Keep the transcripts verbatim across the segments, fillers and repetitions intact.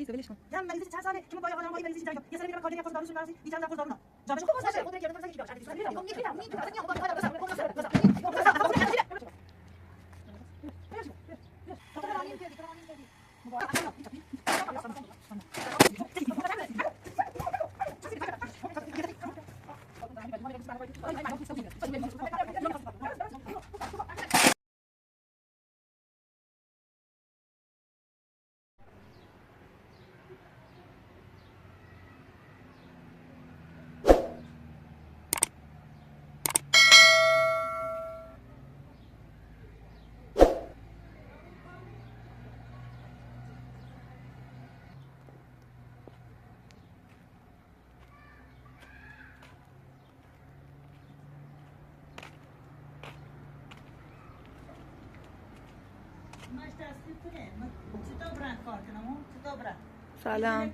Забелишь. Я мэризы сейчас сами, ким боя, я мэризы сейчас. Я сами кардия курс дару сумаси, и чанда курс дару. سلام.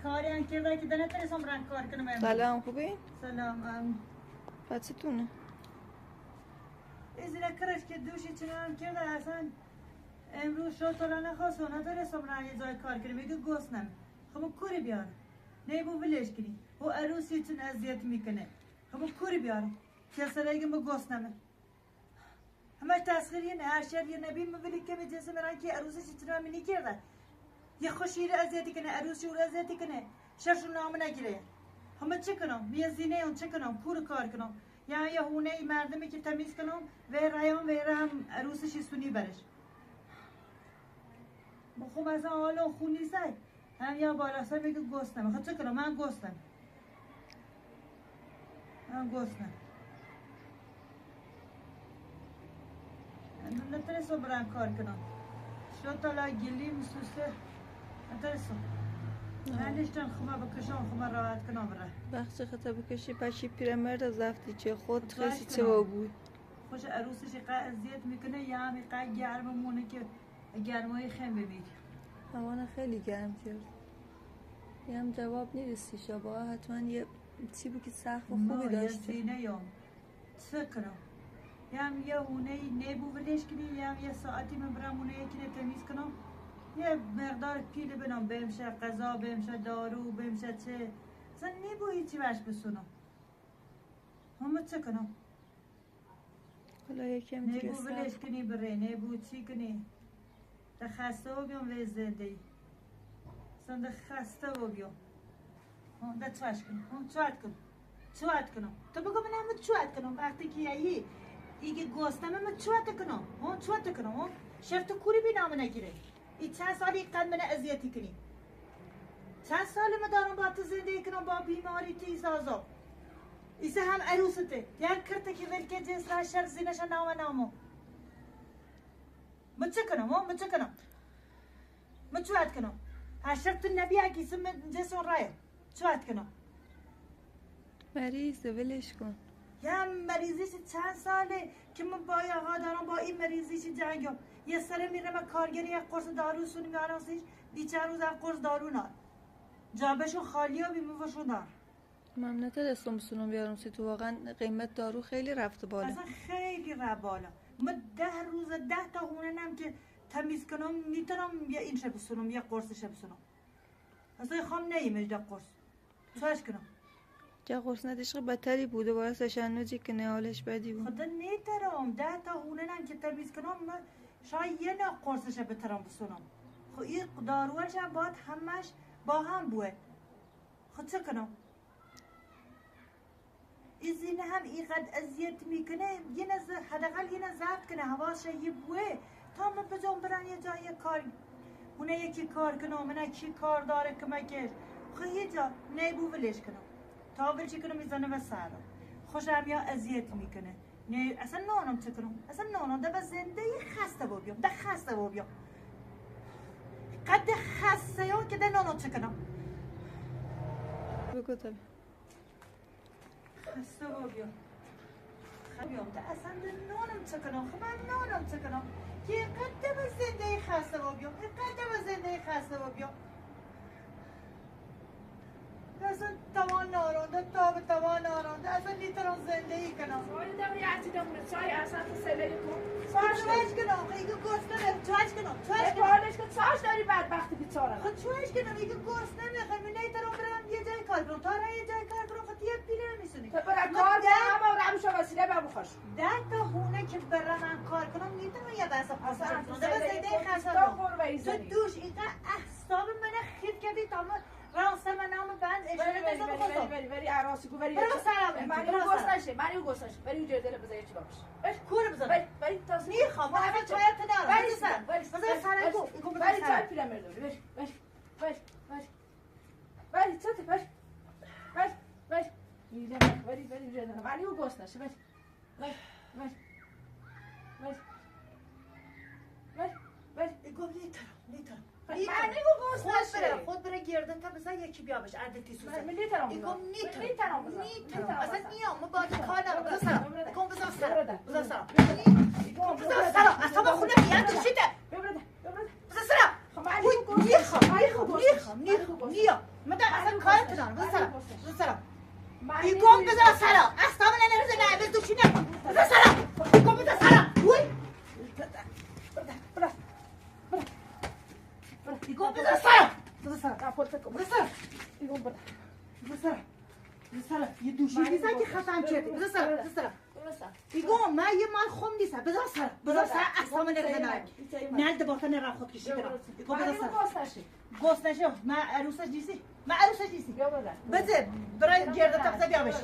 سلام، خوبی؟ سلام، ام. پس چطوره؟ ازی را کرش که دوشی چنان کرده اصلاً امروز شو تو را نخواست و نداره سمران یه جای کار کنه، میگه گوست نمی. خب کوری بیار. نه بو ولش کنی. او عروسی چون اذیت می‌کنه. خب کوری بیار. که سرگی مو گوست نمی. همش تسخیریه نه، هر شهر یه نبی مو ولی کمی جنس مران که عروسی چی چنان منی کرده. یه خوشی را اذیتی کنه، عروسی او را اذیتی کنه. شرش و نام نگیره. همه چی کنم؟ یه زینه اون چی کنم؟ کور کار کنم؟ یا یه هونه ای مردمی که تمیز کنم، و رایان و هم عروسش سونی برش. خب از آن حالا خونی سای. هم یا بالا سر میگه گستم. خب چه کنم؟ من گستم. من گستم. من نترسم برم کار کنم. شو تالا گلیم سوسه. نترسم. نه. من نشتن خما بکشم، خما راحت کنم برم. بخش خطا بکشی، پشی پیرمرد از وقتی که خود خیلی چه بابوی. خوش عروسش قا اذیت می‌کنه، یا همی قا گرم مونه که گرمای خم ببینی. هوا خیلی گرم کرد. یه هم جواب نیرسی شبا، حتماً یه چی بو که سخت و خوبی داشته. زینه یا چه کنم؟ یه هم یه هونه ای نبو ولش کنی، یه هم یه ساعتی من برم هونه یکی رو تمیز کنم. یه مقدار پیل بنام، بمشه غذا، بمشه دارو، بمشه چه. اصلاً نبو هیچی وش بسونم. همه چه کنم؟ حالا یکم دیگه نبو صبر ولش کن. کنی بره، نبو چی کنی؟ ده خسته و بیام وی زندگی. اصلاً ده خسته و بیام. ها، ده چاش کنم. ها، چوات کنم. چوات کنم. تو بگو من همه چوات کنم. وقتی که یهی ایگه گوستمه من چوات کنم. ها، چوات کنم. ها، شرط کوری بی نام نگیره. ای چند سالی قد من اذیتی کنی؟ چند سال من دارم با تو زندگی کنم، با بیماری تیز آزا. ایسه هم عروسته. دیار کرته که ولکه جنس را شر زینش نام نامو. من چه کنم، ها؟ من چه کنم؟ من چوات کنم؟ هر شب تو نبی اگه ایسه من جنس اون رایه. چوات کنم؟ مریضه، ولش کن. یا مریضیش چند ساله که من با یه آقا دارم، با این مریضیش جنگم. یه سره می‌رم کارگری، یه قرص دارو سونم میارم سیش، بی چند روز هم قرص دارو نار. جابشون خالی ها بی مفشون دار. من نترسم بسونم بیارم سی تو، واقعاً قیمت دارو خیلی رفته بالا. اصلاً خیلی رفت بالا. من ده روز ده تا هوننم که تمیز کنم، می‌تونم یه اینشه بسونم، یه قرصشه بسونم. اصلاً خام نهیمش ده قرص. چاش کنم؟ جا قرص ندیش خیلی بدتری بوده، باید تشنجی کنه، حالش بدی بود. خدا نیترم، ده تا هوننم که تمیز کنم، من شاید یه نه قرصش بترم بسونم. خو این داروهاش هم باید همش با هم بوه. خو چه کنم؟ این زینه هم اینقدر اذیت می‌کنه، یه نه ز-، حداقل یه نه ضبط کنه، حواسش یه بوه. تا من بجام برم یه جای کار، اونه یکی کار کنم، من کی کار داره کمکش. خو یه جا نه بو ولش کنم. تا ول چی کنم می‌زنه و سرم. خوشم یا اذیت می‌کنه. نه، اصلاً نانم چه کنم؟ اصلاً نانم ده به زنده خسته بابیام، ده خسته بابیام. قد خسته یا که ده نانم چه کنم؟ بگو تو. خسته بابیام. خبیام، ده اصلاً ده نانم چه کنم؟ خب من نانم چه کنم؟ که قد به زنده خسته بابیام، قد به زنده خسته بابیام. Tavan naronda, tabi tavan naronda. Asa nitaron zende ikana. Soy da ya ti da mun soy asa ta sele ko. Soy. Çuvaş kano, ki gosna ne, çuvaş kano, çuvaş kano. Soy da ri bad bakti bir sonra. Çuvaş kano, ki gosna ne, ki nitaron bram ye jay kar kano, tara ye jay kar kano, ki tiye pire mi suni. Ta para kar kano, ama ram şava sile babu khaş. Deh ta hune ki bera men kar kano, nitaron ya basa. Asa ta sele ko. Tu duş ita ahsab mana khir kedi tamam. Rasa mana mı ben eşine de sana kosa. Veri, veri, veri, arası ku veri. Bırak sana. Mani gostaşe, mani gostaşe. Veri ucerde le bazaya çıkmış. Ver. Kur bize. Veri, veri, tas. Niha, ma evet çaya tına. Veri, veri, veri, veri, sana ku, ku veri, çay pilamer. Veri, veri, veri, veri. Veri, çatı, veri. Veri, veri. Veri, veri, veri. Mani gostaşe, veri. Ver, ver. Ver. Ver, ver. E, go, nitaron, nitaron. Mani gostaşe. Xod bira, xod bira gerda ta biza yeki biyabiş, adeti sus. Nitaron. E, go, nitaron. Nitaron. Asa niya, mı badi kana, biza sara. E, go, biza sara. Biza sara. E, go, biza sara. Asa ba xuna biya, tişite. Biza. Biza sara. Uy, niha, niha, niha, niha, niha. Mada asa kaya tına, biza sara. Biza sara. Igom biza sara. Asta mana ne biza ne, biza düşüne. Biza sara. Igom biza sara. Uy. Bırak, bırak, bırak. Igom biza sara. Biza sara. Biza sara. Igom bırak. Biza sara. Biza sara. Yeduşi biza ki xatan çeti. Biza sara. Biza sara. Igom, ma ye mal xom nisa, biza sara, biza sara, asta mana biza na. Nel de bota ne ra xod kişi tera. Igom biza sara. Gostaşe, ma arusa nisi, ma arusa nisi. Bize, bira gerda ta biza biyabiş.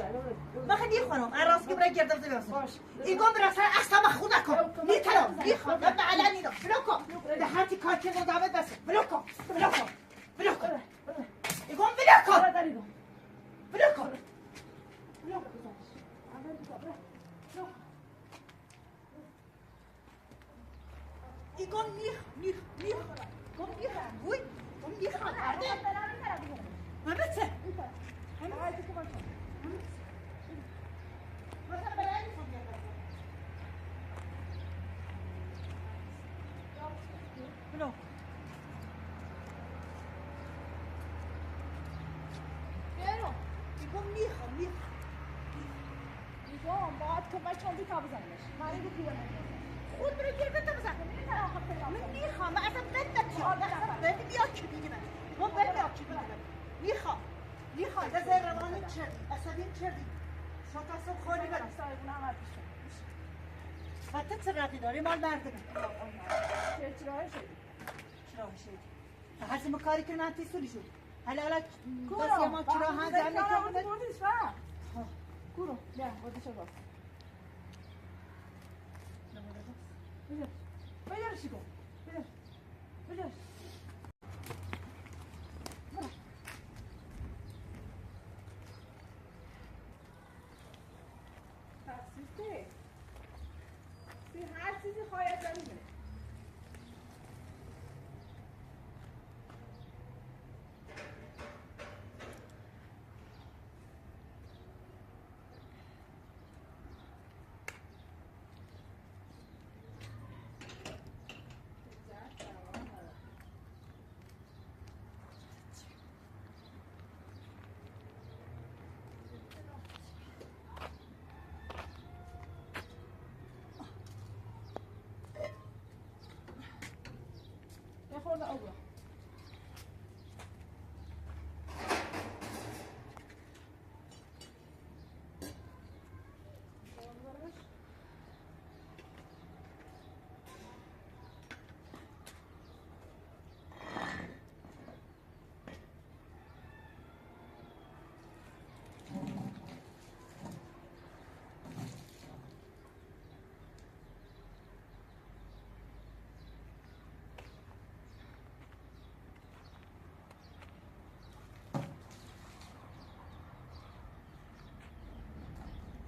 Ma xadi xono, aras ki bira gerda biza biyabiş. Igom bira sara, asta ma xuda ko. Nitaron, nitaron, ma ala nitaron. Bloko. De hati kaçe no davet bas. Bloko, bloko, bloko. Igom bloko. Bloko. Igom niha, niha, niha. Igom niha. Uy, igom niha. Hadi. Mehmet. Blok. Pero, digo, mija, mija. Digo, بعد که بچه‌ها بیتا بزنش. من اینو پیرم. خود برو گرده تا بزن. من می‌خوام، من اصلاً بد نتیام. من اصلاً بد بیا که بینی من. من بد بیا که بینی من. می‌خوام. می‌خوام. ده زیر روانی چردی. عصبیم چردی. شاتا سب خالی بد. و تو چه ربطی داری؟ مال مردمه. چرا شدی؟ چرا شدی؟ هسه مکاری کنن تی سولی شد. حالا حالا بس یه ما چرا ها زنه که بودن؟ ها. کورو، بیا، بودی شو باس. بیا. بیا، شیکو. بیا. بیا. تقصیر ته. سی هر چیزی خواهد داریم.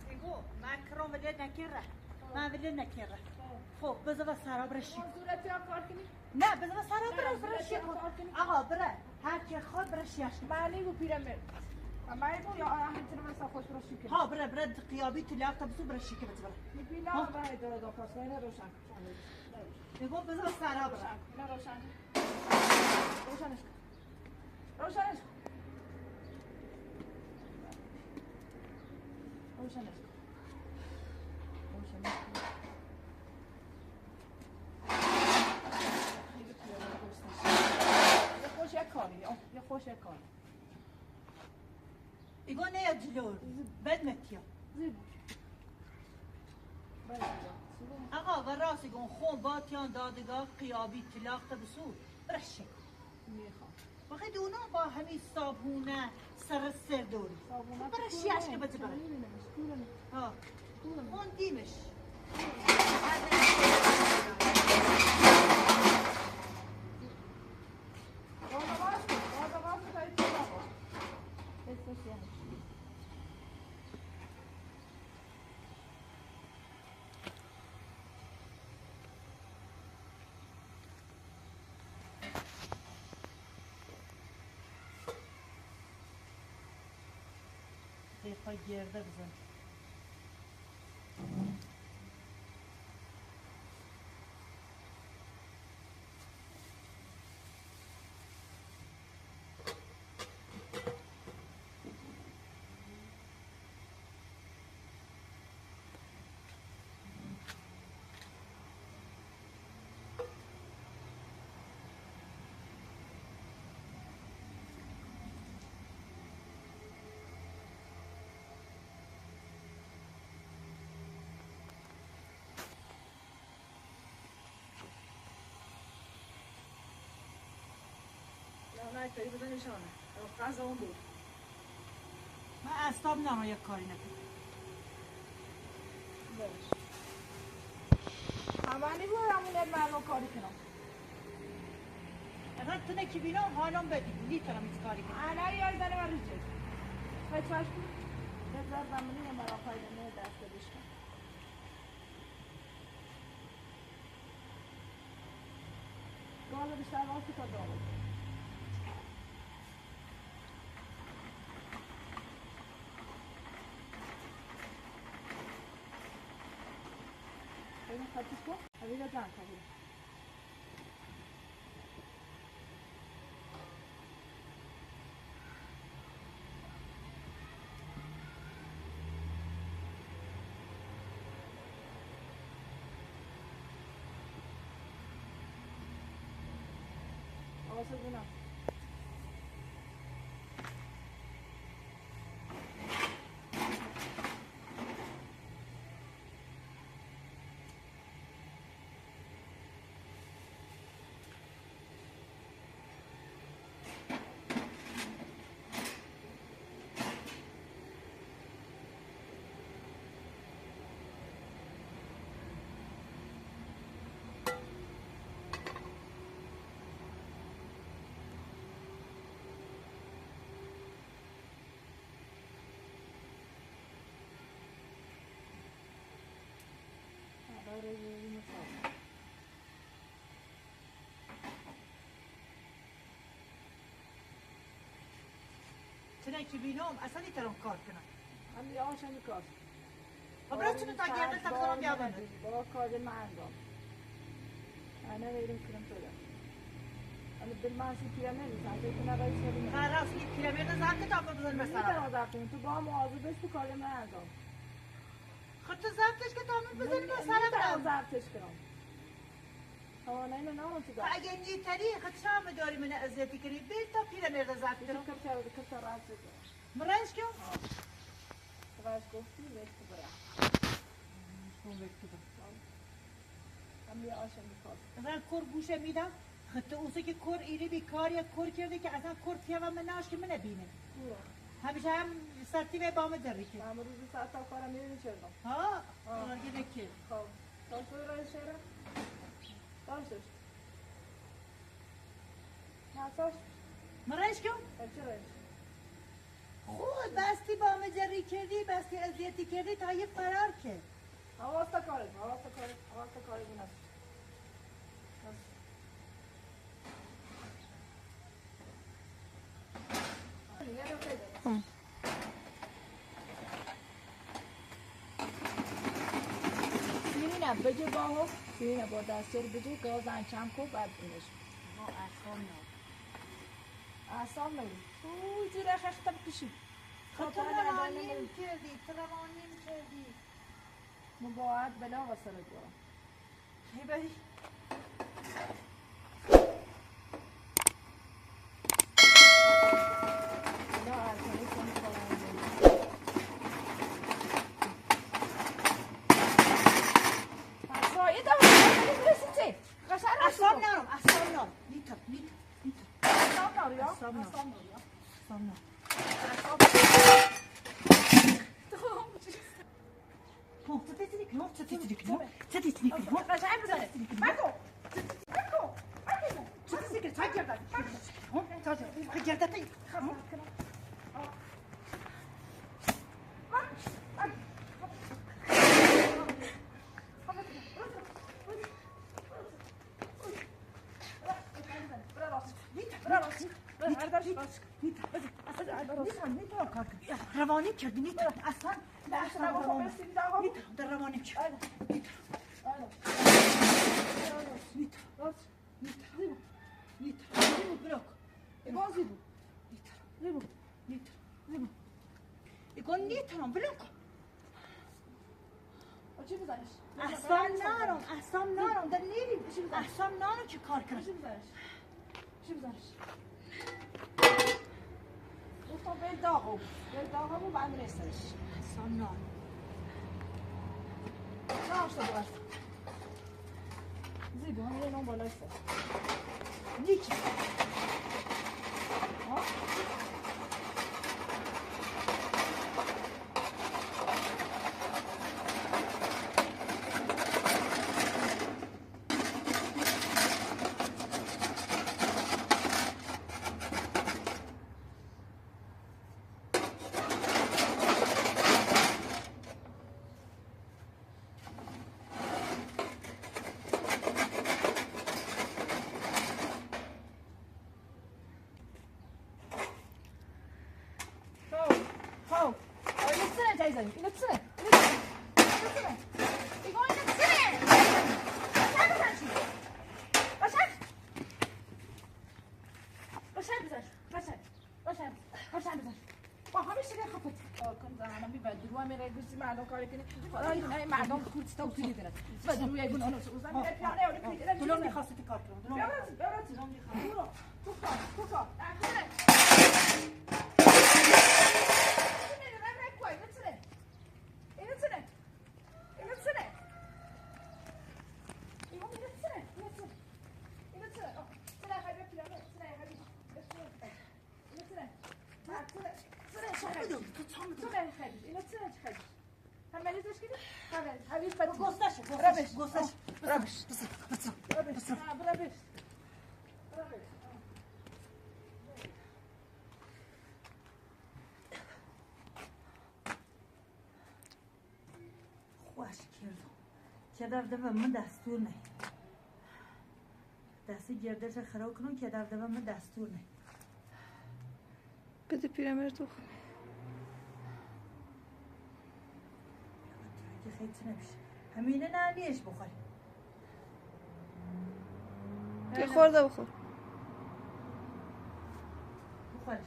ایگو، ما کرم ولید نکره. ما ولید نکره. خب، بذار سارا برشی. نه، بذار سارا برا، برا شیکو. آقا، برا. هر کی خواد برا شیش. معنی بو پیرمرد. معنی بو یا آیا هم تنم سا خوش برا شیکو. ها، برا، برا قیابی تو لیاقت بسو برا شیکو بس برا. بیلا برا دو دو کاس، نه روشن. بگو بذار سارا برا. نه روشن. روشنش کن. روشنش کن. Yavaş yavaş kal. Yavaş yavaş kal. Îgo ne ya cilor? Bedmetiya. Ağa, verasî gon xon batiyan dadiga qiyabî tilaq te bisu. Bira şek. Bixî dûna ba hemî sabûne serre ser dorî. Bira şi aşke beti bira. Ha. Xon dîmiş. Dê xwe gêrde bizin. Yanay peri bide nişane. Ew qeza on bû. Ma estab nano yek karî neke. Baş. Amanî bu amune merlo karî kino. Eve tine ki bîno hanon bedî. Lî tera mi karî kino. Ana yay dane var ricet. Ve çaşkı. Ve zerda mini mera fayda ne deste dişka. Gala bir şey var ki kadar. Benim kaçış bu. Hadi de can kabul. Tine ki bînom, esa nîteron kar kena. Hem yavaş hem kar. Ha, biraz çimi ta geldi, tabii zaman bir haber. Baba kardê mi endam. Ene verin kırım töre. Hani bilmezsin ki yemeği, sen de kına ben içerim. Ha, rast git, kilometre zaten tatlı güzel mesela. Ne kadar zaten? Tu bana muazı beş bu kardê mi endam. Xirti zaf tişkî tamî bizin mesela. Ne kadar zaf tişkî. Tamam, aynen, ne oldu da? Eger nî terî, xirti şa mi dorî min eziyetî kirî. Bir ta pîre mêrde zaf kirî. Kırta, kırta rahatsız. Mi reş kî? Raş goftî, vekti bira. Son vekti bira. Tamam. Em bir aşam bir kor. Eve kor gûşe mi da. Xirti ûsê ki kor îrî bî karîya kor kerdî ki esa kor tîya ve mi naşkî mi nebîne. Kura. Hemîşe hem sertî ve bame derrî ki. Em rûzî saeta kara mi çerda. Ha? Ha. Gerek ki. Tamam. Taş böyle işlere. Taş taş. Ha, taş. Mi reş kî? Hepsi reş. Xo, bestî bame cerrî kerdî, bestî eziyetî kerdî, ta yê ferar ke. Havasta karim, havasta karim, havasta karim nasıl? Nasıl? Tamam. Sîrîne bicû baho, sîrîne bordastêr bicû, gazan çam ko berdiniş. Ho, asam no. Asam no. Uy, zira xextem kişi. تو روانیم کردی، تو روانیم کردی. مباعد بلا و سر دو. هی بری. اعصاب ندارم، اعصاب ندارم. نیتا، نیتا، نیتا. اعصاب نداری، ها؟ اعصاب نداری. اعصاب نداری. روانی کردی، نیتا. اصلاً. نیتا، در روانی کرد. نیتا. نیتا. نیتا. نیتا. نیتا. بلوک. نیتا. نیتا. نیتا. نیتا. بلوک. چی بزنش؟ اعصاب ندارم، اعصاب ندارم، در نمی‌ری. چی بزنش؟ اعصاب ندارم چی کار کنم؟ چی بزنش؟ چی بزنش؟ گفتم بل داغ بود، بل داغ بود، بعد می‌رسش. اعصاب ندارم. نه، اعصاب ندارم. زیبا، همین نام بالای سر. نیکی. ها؟ خوش کردم. کدر دبه من دستور نه. دستی گردش خراب کنم، کدر دبه من دستور نه. بده پیرمرد بخور. که خیلی نمیشه. همینه نه نیش بخوری. که خورده بخور. بخورش.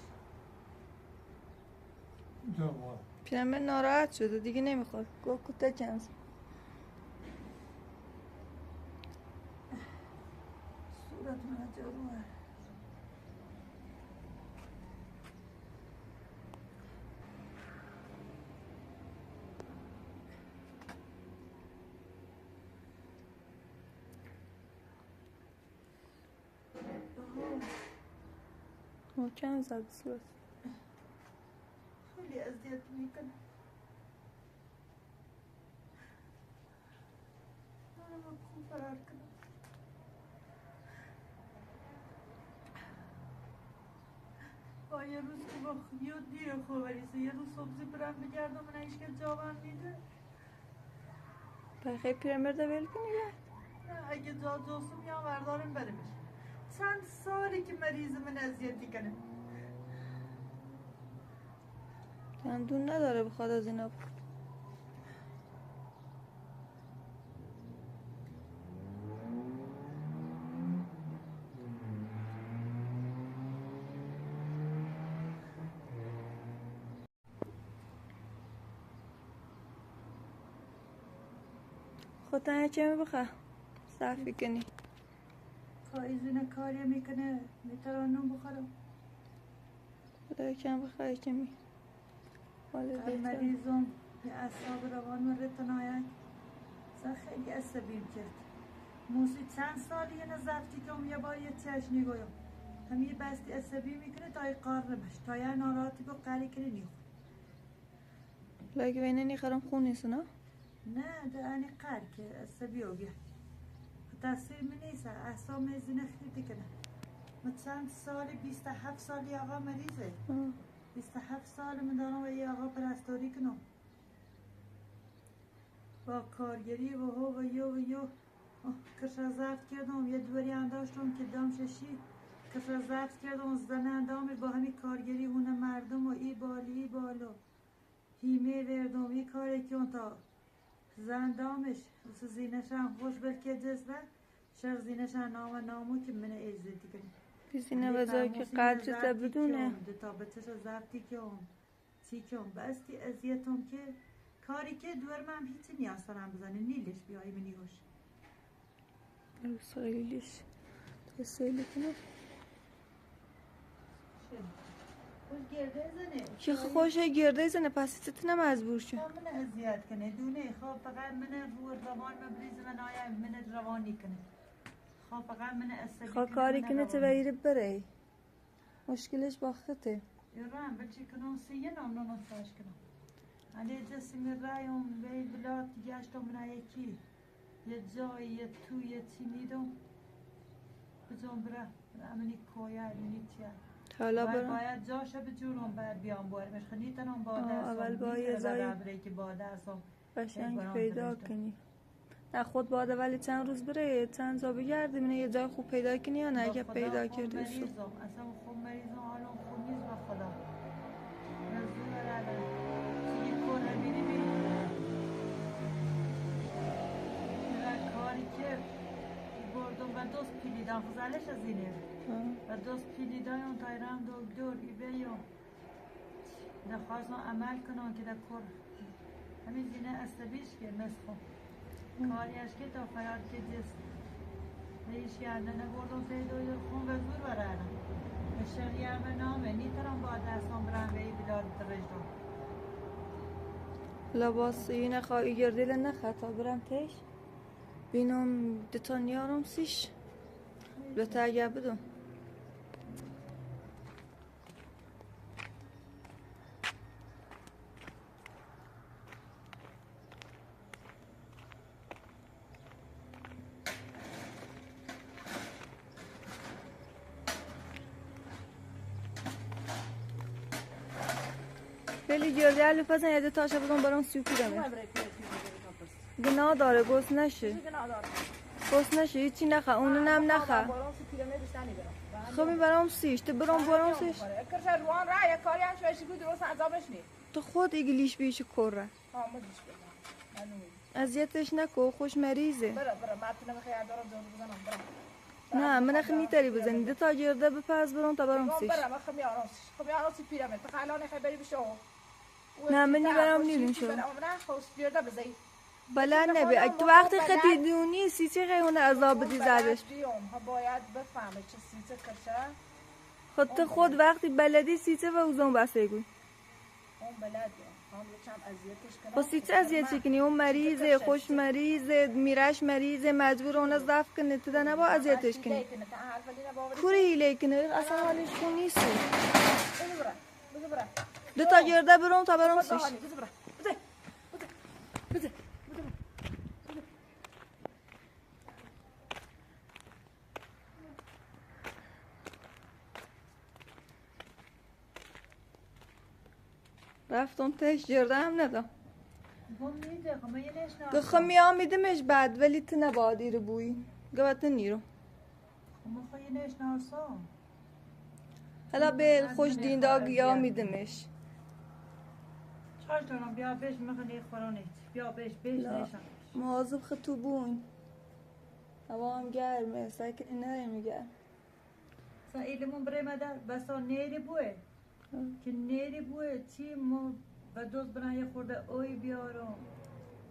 پیرمرد ناراحت شده، دیگه نمیخواد. گفت کوتاه چند. صورت من جارو. آها. محکم زد صورت. خیلی اذیت می‌کنه. دارم از خون فرار کنم. با یه روز که با خ-، یه دیر خوب ریسه. یه روز صبح زی برم بگردم، من هیچ که جواب می‌ده. پای خیلی پیرمرده ول کنی یا؟ نه، اگه جا جاسم یا برداریم بریمش. چند سالی که مریض من اذیتی کنه. دندون نداره بخواد از اینا بخوره. Kotan çemi bıxa. Safi kini. Ka izine kariye mi kine, mi tara num bıxaro. Kotan çemi bıxa çemi. Wale. Meriz om, ya esabı revan mı retanayay. Sa xeyli esebim kert. Musi çend sali yine zafti ki om ya bar ya tiyaş nigoyo. Hem yi besti esebim kine ta yi qarrı beş. Ta ya narati go qari kine nigo. Lagi veyne nixerim xunîsin ha? Ne, de ani qer ki, esebî yo bîya. Tesîr mi nîsa, ehsa mi zîne xîr dikine. Mi çend salî, bîst û heft salî axa merîz e. Hı. Bîst û heft salî mi dano ve yê axa perastorî kino. Va kargerî, va ho, va yo, va yo. Oh, kirşa zeft kerdom, yê duwerî andaştom ki dam şeşî. Kirşa zeft kerdom, zene endamê ba hemî kargerî hûne merdim o, î balî, î balo. Hîmê verdom, î karê kyon ta. Zendamêş, usi zîneşan xoş belkê cez ve, şer zîneşan name namo ki mine êzê dikine. Bizine vezar ki qadri te bidune. Di ta bi çeşe zafti kyon, çî kyon. Bi estî eziyetom ki, karî ki duwer mam hîçi niyasaran bizane, nîleş bîyayî mi nîhoş. Ew sayılış. Teselli kine. Şey, hoş gerdê zene. Ki xoşe gerdê zene, pasi çi tine mecbur şu. Xo mine eziyet kine. Dune, xo feqet mine ruh revan me biriz ve naya mine revan nikine. Xo feqet mine esebi. Xo kari kine te ve îri birey. Muşkilêş baxtê. Îran, belkî kinon sî yeno, nono saç kinon. Alê cesimi rayon, vey vilat, yaşto mina yekî. Ye cay, ye tu, ye çî nîdo. Bizon bira, bira minî koya, minî çiya. Hala bira. Baya caşe bi curon ber biyan bu ermiş. Xinî tenon bade. Aa, evel baye zay. Bira bire ki bade esom. Qeşeng peyda kinî. Ne, xo bade velî çend ruz birê, çend ca bigerdî, mine yê cay xo peyda kinî ya ne, ege peyda kerdî usu. Xo merîz o, esem xo merîz o, alon xo nîz be Xweda. Mezûr erebe. Çiyê kor hebîrî bî. Ve karî kir. Bordon ve dost pîlî dan, xizaleşe zînê. Hı. Ve dost pîlî dayon tayran doktor, îbeyo. De xwazon emel kinon ki de kor. Hemî zîne estebîş ke mesxo. Kar eşke ta ferar ke cez. Ve iş yerde ne bordon peydo yo xon ve zûr verana. Ve şerî eve name, nîteran bade eson biran ve î bilad direjdo. Labas yine xa îgerdêle ne xeta biran teş. Bînom ditan yarom sîş. Lota ya bidon. Belî gördüğü lüfazan yerde taşa bidon baron suyu kudeme. Günah dare, gos neşi. Gos neşi, hiç nexa, onun hem nexa. Xo mi beram sîş, ti biron beram sîş. Ti xo digilîş bî şi kor ra. Eziyetêş neko, xoş merîz ê. Na, mine xinî terî bizenî, di ta gerde bipez biron ta beram sîş. Na, minî beram nîdin şo. Bela nebê. Ay, tu wextê xetî dûnî sîçê xey hone ezab bidî zadeş. Biyom, ha, باید بفهمه چه سیچه کشه. Xo ti xo wextî beledî sîçe ve uzon basê guy. On beled yo. Xo sîçe eziyet çekinî, o merîz ê, xoş merîz ê, mîreş merîz ê, mecbur ona zaf kinî, ti de neba eziyet çekinî. Kurî hîlê kinî, esa halê şo nîsî. Di ta gerde birom ta berom sîş. Refton teş gerde hem neda. Di ximiya mi dimiş bad, velî ti ne badîri bûyî. Gava ti nîro. Ama xo yê nêşnasa. Hela bê xoş dînda giya mi dimiş. Çaş dana biya beş mi xinê xwaronê. Biya beş, beş nêşan. Muazib xi tu bûn. Hewam germ e, sakin inerê mi germ. Sa îlimon birê me de besa nêrî bûye. Ki nêrî bûye, çî mo ve dost bina yê xorde oy biyaro.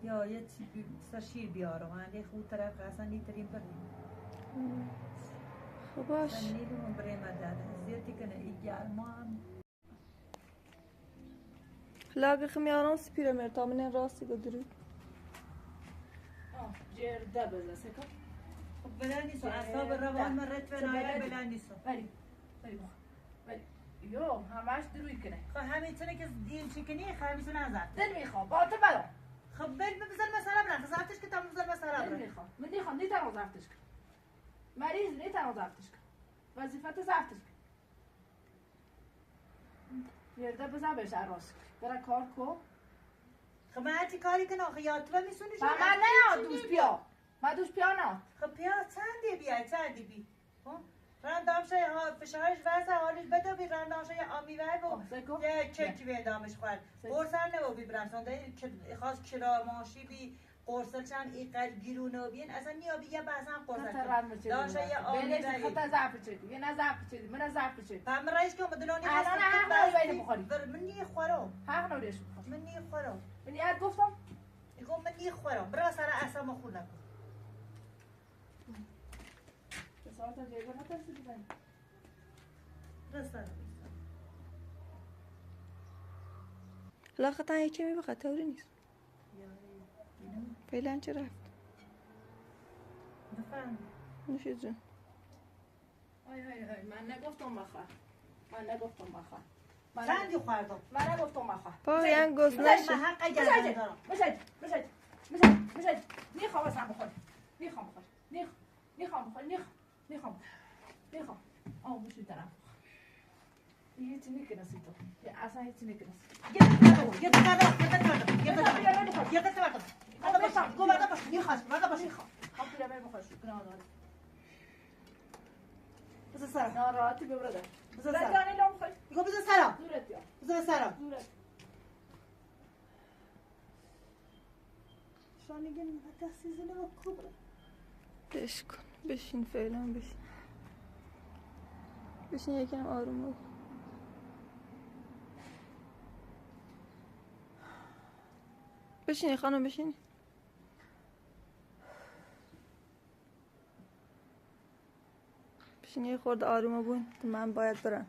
Ja, jetzt bi- Sashir biorım. Hani bu taraf Hasan Niterim bari. خب باش. Sen ne bileyim Bremer'den. Ziyareti kana igyar muam. لاگە خمیانان سپیرە مرتامنێن ڕاستی گە دروی. Cerde bezeseka. Belaniso, asabı ravan mı retven aya belaniso. Beri. Beri bak. Beri. Yo, hamaş duruy kine. Xo hemî çinekî dîn çikinî, xo hemî çine zaf. Dilmî xo, batı belo. Xo bil mi bizel mesela bırak, zaf tişki tam bizel mesela bırak. Dilmî xo. Min dî xo, nî tano zaf tişki. Merîz nî tano zaf tişki. Vazifeti zaf tişki. Yerde biza beş aros. Bira kar ko. Xo ma heti karî kino, xo ya tu mi suni. Ba ma ne ya duş piya. Ma duş piya na. Xo piya çendî biya, çendî bi. Ho? Ran damşe ha fişariş verse haliş bedo bi, ran damşe ya amî ver bo. Seko. Ya çeki ve damiş xwar. Seko. Borsa ne bo bi bıraksan da ki xas kira maşi bi. Qorsel çan îqel girûno bîn, esa nîya bî ya behsan qorsel. Xeta ran mı çedi. Daha şey ya Beleş amî xeta zaf çedi. Yena zaf çedi. Mına zaf çedi. Ben mi rayış ki mı diloni Ana na ha ha yeni buxari. Ver min nî xwaro. Ha no reş. Min nî xwaro. Min ya goftam. Digo min nî xwaro. Bira sara esa mı xuna. Sara ta cebe xeta sidi ben. Bira sara. لا خطا یکی می بخواد تاوری نیست. Yani. فعلا چه رفت؟ Efendim. نوش جون. Ay ay ay, من نگفتم بخواه. من نگفتم بخواه. Sen de xwardo. من نگفتم بخواه. بابا یعنی گفت Sen نشه. mi haqqa geldin. مشاهد مشاهد مشاهد مشاهد. نیخواه بسن بخور. نیخواه بخور. نیخ نیخواه بخور. نیخ نیخواه بخور. نیخواه. آه، مشو طرف. Hiç ne kınası yok. Ya, asan hiç ne kınası. Yırtık adam, yırtık adam, yırtık adam, yırtık adam. Yırtık adam. Hadi baş, go hadi baş, ne xas, hadi baş. Kapıya ver bakalım şu kınağı. Bize sara. Ya rahatı bir burada. Bize Ben sara. yani lan koy. Go bize sara. Dur et ya. Bize sara. Dur et. Şu an gelin hatta sizinle bak kubra. بشکن. بشین فعلا بشین. بشین یکم آروم بگو. بشین خانم بشین. بشین یه خورده آروم بون. من باید برم.